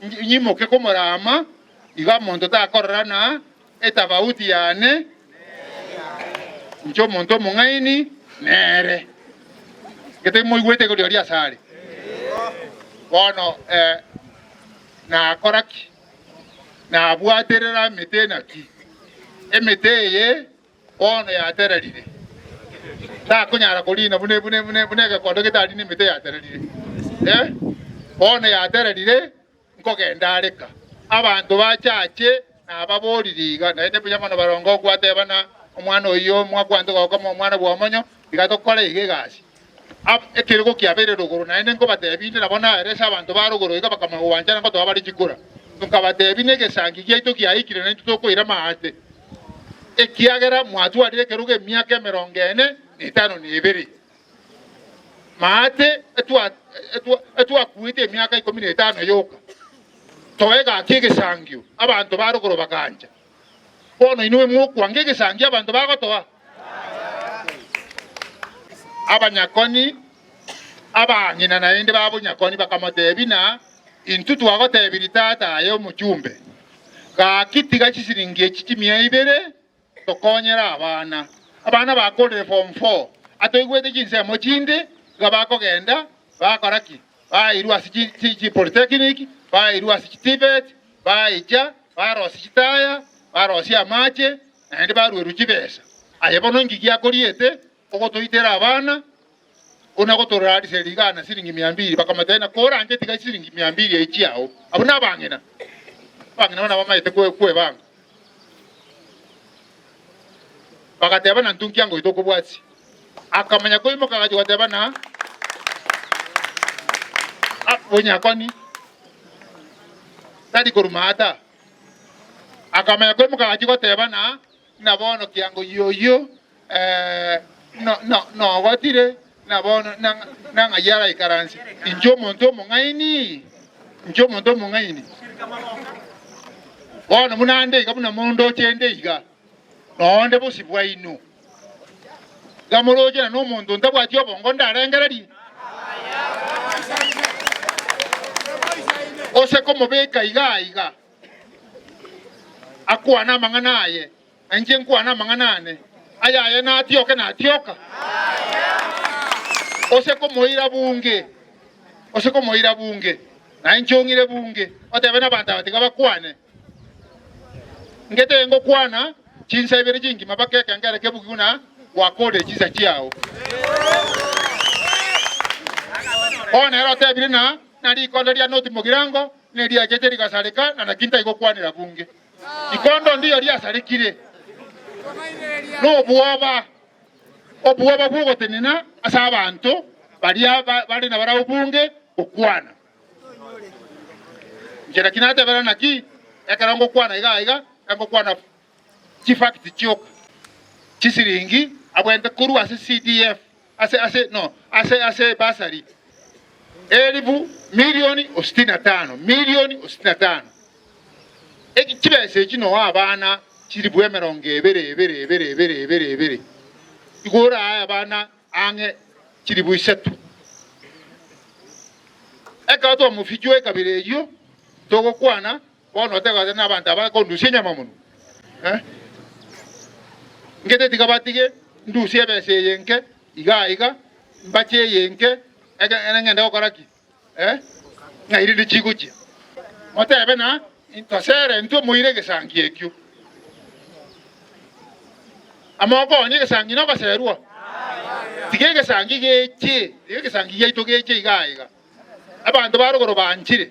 Nyimoke komorama, iga omonto takorora na etabauti yane, inche omonto omong'aini nere. Gete moigwete igoro riaria asare. Bono eh, nakora ki? Nabwaterera emete naki? Emete eye bono yatererire, takonyara korina buna buna buna buna egekondo getarine emete yatererire. Eh, bono yatererire, nkogenda areka. Abanto bachache nababorire iga, naende mbuya mono baronge ogwateba na omwana oyio mwakwante gokoma omwana bw'omonyo, iga tokore iga egasi. Ab ekerogo kiabeire rogoro, naende nkobatebia inde nabo naerese abanto ba rogoro iga bakamanya gwanchana ngotoa bare chikura. Nkabatebia negesangi giaito giaikire naintwe tokoira maate, ekiagera mwatwarire ekerogo emiaka emerongo ene na etano na ebere. Maate etwakuete emiaka ikomi na etano yoka, toe gaki egesangio, abanto ba rogoro bagancha. Bono inwe mokwanga egesangio abanto bagotoa? Abanyakoni abang'ina naende ba bonyakoni bakamotebia, Na intwe twagotebirie tata aye omochumbe, gaki tiga chisiringi echi chimia ibere tokonyere abana. Abana bakorire form four, atoigwete chinsemo chinde iga bakogenda bakora ki? Bairwe ase chi polytechnic, bairwe ase chi TVET, baicha barosia chitaya, barosia amache, naende baruerwe chibesa. Aye bono inki giakoriete ogotoitera abana buna gotorarisia rigana siringi mia mbili? Bakamotebia, Na koranche tiga chisiringi mia mbili echi chiao. Abwo nabang'ina, abang'ina buna bamaete kwebanga. Bagateba, Na ntunki ango oito okobwatia? Akamanya koimoka agachia goteba na bonyakoni tari korwa maata. Akamanya koimoka agachia goteba na ng'a bono kiango yoyio nogotire, na bono nang'ai araikaranse. Inche omonto omong'aini, inche omonto omong'aini. Bono buna nde iga, buna mondoche nde iga, nonde bosio bwaino. Iga moroche na nomonto ntabwati obongo ndarengererie? Ose komobeka iga aiga, akwane amang'ana aye, na inche nkwane amang'ana ane, ayaye natioke natioka. Ose komoira bunge, ose komoira bunge, na inche ong'ire bunge, otebe nabanto aba tiga bakwane. Ngetebe ngokwana chinsa ibere chingima mpaka ekengere kebugi buna gwakorire chinsa chiao. Bono nere otebire na na rikondo ria noti mogirango neriachete rigasareka na naki ntaigokwanera bunge. Rikondo ndiyo riasarekire nobwoba, obwoba bw'ogotenena ase abanto baria bare nabarabwo bunge gokwana. Inche naki natebera naki ekero ngokwana iga aiga, engokwana chifacts chioka, chisiringi abwenerete korwa ase CDF ase ase no ase ase bursary elifu milioni o sitini na tano, milioni o sitini na tano. Eki chibesa echi noo abana chilifu emerongo ebere ebere ebere ebere ebere ebere, igo orae abana ang'e chilifu isato. Ekero twamofichwa ekabira eyio togokwana, bono oteba nabanto aba kondusia enyama mono, eh? Ngete tiga batige ndusie ebesa eye nke iga iga, mbache eye nke, eke ngende gokora ki? Eh? Ng'ai rende chigochia? Motebe na tosere intwe moire egesangi ekio. Amokonye egesangi nogoserwa? Tiga egesangi geche, tiga egesangi giaito geche iga aiga. Abanto ba rogoro banchire,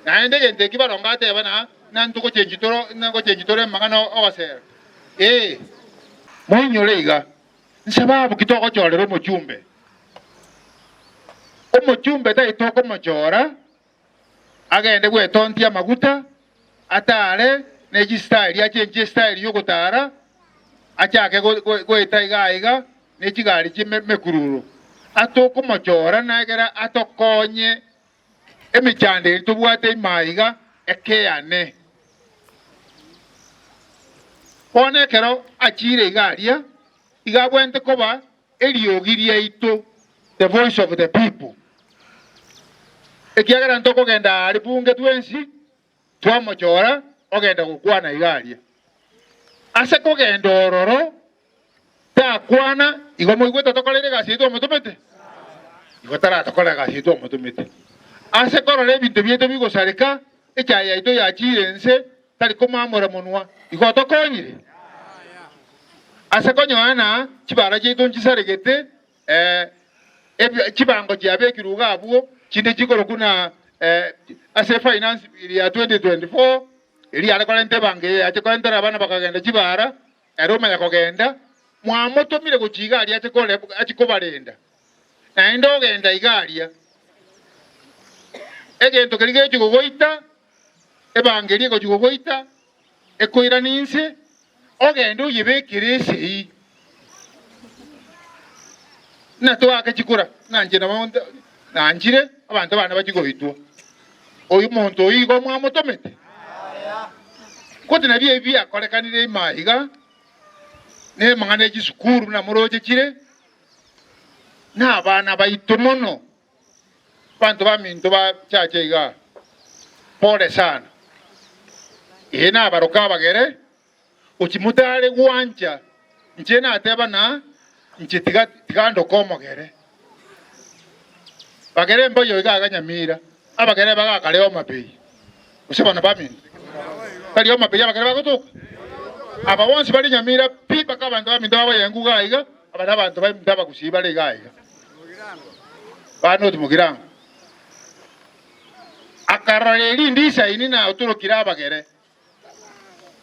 naende egento eki baronge ateba na na ntogochenchi toro ngochenchi tore amang'ana ogosera. Ee, moinyore iga, nsababu ki togochorera omochumbe? Omochumbe tari tokomochora agende gwetontia amaguta, atare ne chistyle, achenchie estyle y'ogotara, achake goeta iga aiga ne chigari chi'emekururo. Atokomochora nagera atokonye emechando eria tobwate ime aiga ekeyane. Bono ekero achiire iga aria, iga abwenerete koba eriogi riaito, the voice of the people. Ekiagera ntokogenda aare bunge twensi, twamochora ogenda gokwana iga aria. Ase kogenda ororo, takwana, igo moigwete tokorere egasi eye twamotomete? Igo taratokora egasi eye twamotomete. Ase korora ebinto biaito bigosareka, echae yaito yachiire ense, tari komamora monwa, igo otokonyire? Ase konyora na chibara chiaito nchisaregete, Ee, chibango chiabekirwe iga abwo, chinde chikorokwa na ase Finance Bill ya 2024, eria yare korenta ebango eye yache korentera abana bakagenda chibara, ere omanya kogenda, mwamotomire gochia iga aria ache kore achie kobarenda. Naende ogenda iga aria, egento keria gechi gogoita, ebango eria egochi gogoita, ekoirana inse, ogende oyebekere esegi. Ng'a toake chikura, ng'a inche nabo nanchire abanto bane bachie goitwa. Oyo omonto oyio igo mwamotomete? Gose nabio ebi biakorekanire ime aiga, na amang'ana e chisukuru buna moroche chire, na abana baito mono. Abanto baminto bachache igaa, pole sana. Ee nabaroke abagere, gochia motare gwancha, inche nateba na inche tiga tiga ndoke omogere. Bagere mboyo iga iga Nyamira, abagere bagakare Homa Bay. Gose bono baminto? Tari Homa Bay abagere bagotoka? Aba bonsi bare Nyamira pi mpaka abanto baminto babayengu iga iga, aba nabanto baminto abagusii bare iga iga. Bana Mugirango akarora erinde isaini na otorokire abagere,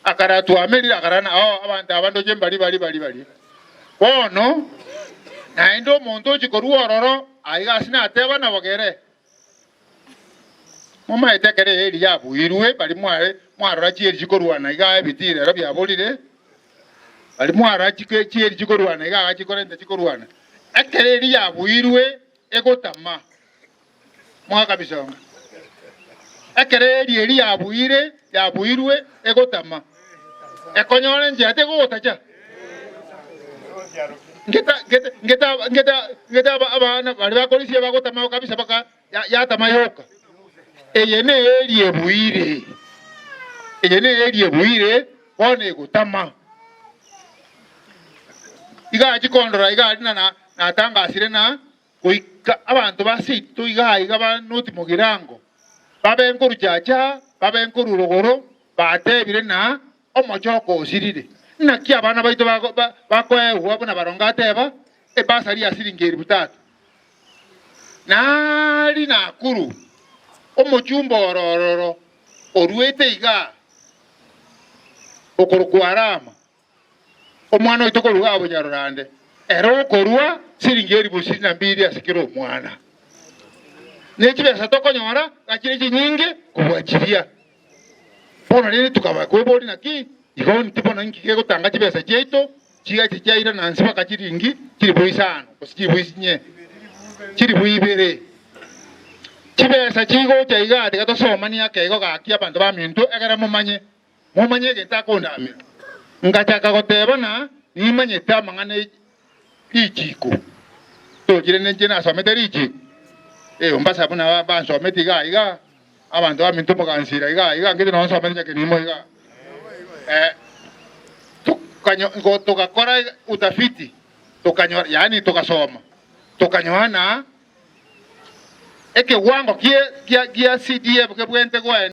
akarora twamerire, akarora na oo abanto aba ndoche mbari bari bari bari. Bono naende omonto ochia korwa ororo aiga ase nateba na bogere, momaete ekero eeri yabuirwe baria mware mwarora chieri chikorwana igaa ebitii rero biaborire, Baria mwarora chieri chikorwana iga iga chikorenta chikorwana, ekero eria yabuirwe egotama, mwakabisonga. Ekero eeri eria yabuire yabuirwe egotama, ekonyora enchera tegogotacha. Ngeta ngeta ngeta ngeta ngeta abana baria bakorisia bagotama kabisa baka yatama yoka. Eye neeri ebuire, eye neeri ebuire bono egotama. Iga achia kondora iga aria na natangasire na goika abanto ba seito iga aiga ba North Mugirango, babe nkorwa Chacha, babe nkorwa rogoro, batebire na omochoko osirire. Naki abana baito bakoegwa buna baronge ateba, ebasari ya siringi elifu tatu. Nari Nakuru, omochumba ororo oruete igaa, okorokwa Arama, omwana oito korwa igaa Bonyarorande, ere okorua siringi elifu ishirini na mbili ase kera omwana. Ne chibesa tokonyora gachire chinyinge kobua chiria. Bono rende tukaba kweboria naki igo intwe bono inki kegotanga chibesa chiaito chigacha chiairana inse baka chiringi chilifu isano gose chilifu inye chilifu ibere. Chibesa chigocha igaa tiga tosomanie ake igo gaki abanto baminto ekero momanye momanye egento akondamera. Ngachaka goteba na nimanyete amang'ana e richiko tochire ninche nasomete richiko eh ombasa buna bansometi igaa igaa. Abanto baminto mogansira iga iga, ng'iti nonya nsomete nyakenimo iga. Eh, tokanyo ngo togakora utafiti, tokanyora yaani togasoma, tokanyora na ekewango kie kia gia CDF kebwente goenda.